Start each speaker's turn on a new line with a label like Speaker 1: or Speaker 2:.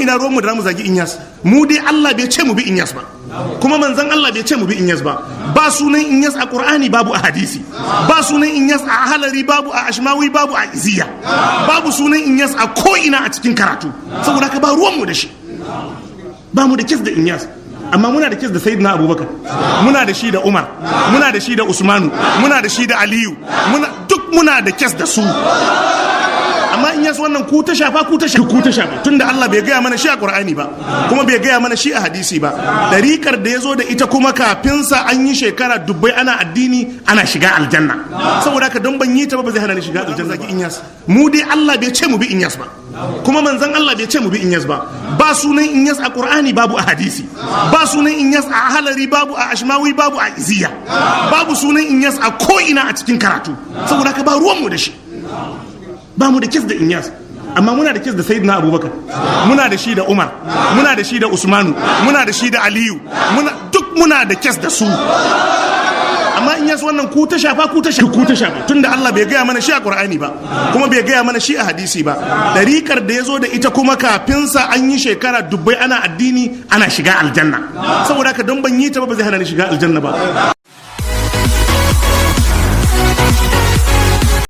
Speaker 1: Ina ruwan mu da mu zagi Inyas? Mu dai Allah bai ce mu bi Inyas ba, kuma manzon Allah bai ce mu bi Inyas ba. Ba sunan Inyas a Qur'ani, babu a hadisi. Ba sunan Inyas a Ahalari, babu a Ashmawi, babu a Iziya, babu sunan Inyas a ko ina a cikin karatu. Saboda haka ba ruwan mu da shi, ba mu da case da Inyas. Amma muna da case da Sayyidina Abubakar, muna da shi da Umar, muna da shi da Usmanu, muna da shi da Aliyu, muna duk muna da case da su. Amma Inyas wannan ku ta shafa, ku ta shafa, ku ta shafa, tunda Allah bai gaya mana shi a Qur'ani ba, kuma bai gaya mana shi a hadisi ba. Dariƙar da ya zo da ita kuma kafin sa an yi shekara dubbai ana addini, ana shiga aljanna. Saboda haka don ban yi ta ba, ba zai hana ni shiga aljanna. Zagi Inyas, mu dai Allah bai ce mu bi Inyas ba, kuma manzon Allah bai ce mu bi Inyas ba. Ba sunan Inyas a Qur'ani, babu a hadisi. Ba sunan Inyas a Ahalari, babu a Ashmawi, babu a Iziya, babu sunan Inyas a ko ina a cikin karatu. Saboda haka ba ruwan mu da shi, ba mu da case da Inyas. Amma muna da case da Sayyidina Abubakar, muna da shi da Umar, muna da shi da Usmanu, muna da shi da Aliyu, muna duk muna da case da su. Amma Inyas wannan ku ta shafa, ku ta shafa, ku ta shafa, tunda Allah bai gaya mana shi a Qur'ani ba, kuma bai gaya mana shi a hadisi ba. Dariƙar da ya zo da ita kuma kafin sa an yi shekara dubbai ana addini, ana shiga aljanna. Saboda haka don ban yi ta ba, ba zai hana ni shiga aljanna ba.